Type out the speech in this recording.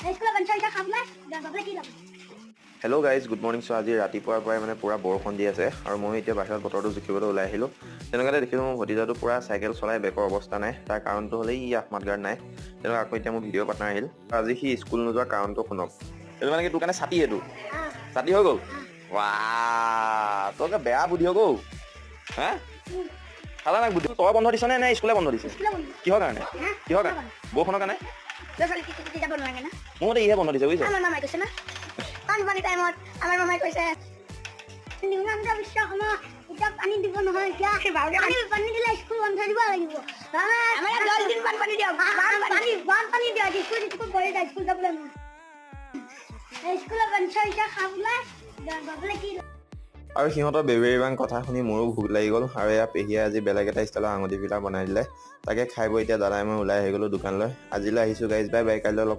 স্কুলৰ বেঞ্চৰ এতিয়া খাবলৈ যাবলৈ কি লাভ? Hello guys, good morning. So আজি ৰাতিপুৱাৰ পৰাই মানে পূৰা বৰষুণ দি আছে আৰু মই এতিয়া বাহিৰত বতৰটো জুখিবলৈ ওলাই আহিলোঁ। তেনেকুৱাতে দেখিলোঁ মোৰ ভতিজাটো পূৰা চাইকেল চলাই বেকৰ অৱস্থা নাই। তাৰ কাৰণটো হ'লে ই মাডগাৰ্ড নাই। তেনেকুৱা আকৌ এতিয়া মোৰ ভিডিঅ' পাৰ্টনাৰ আহিল। আজি সি স্কুল নোযোৱাৰ কাৰণটো শুনক। এইটো মানে কি তোৰ কাৰণে ছাতি? এইটো ছাতি হৈ গ'ল। ৱাহ, তই বেয়া বুদ্ধি হৈ গ'ল। হা, খালা বুদ্ধি। তই বন্ধ দিছ নে নে স্কুলে বন্ধ দিছে? স্কুলে বন্ধ। কিহৰ কাৰণে? হা? কিহৰ কাৰণে? বৰষুণৰ কাৰণে? ল'ৰা ছোৱালী তিতি তিতি যাব নোৱাৰে না। মোৰ মতে ইহে বন্ধ দিছে, বুজিছ? আমাৰ মামাই কৈছে না, বানপানী টাইমত আমাৰ মামাই কৈছে, হিমন্ত বিশ্ব শৰ্মা এতিয়া পানী দিব নহয়। এতিয়া পানী পানী দিলে স্কুল বন্ধ দিব লাগিব। আমাৰ ইয়াত 10 দিন বানপানী দিয়ক, বানপানী বানপানী দিয়ক, স্কুল স্কুল বহি যায়, স্কুল যাবলৈ নোৱাৰে। স্কুলৰ বেঞ্চৰ এতিয়া খাবলৈ যাবলৈ কি? আৰু সিহঁতৰ বেবেৰিবাং কথা শুনি মোৰো ভোক লাগি গ'ল। আৰু এয়া পেহীয়ে আজি বেলেগ এটা ষ্টাইলৰ আঙুঠি পিঠা বনাই দিলে। তাকে খাই বৈ এতিয়া দাদাই মই ওলাই আহি গ'লোঁ দোকানলৈ। আজিলৈ আহিছোঁ গাইজ, বাই বাই, কাইলৈ লগ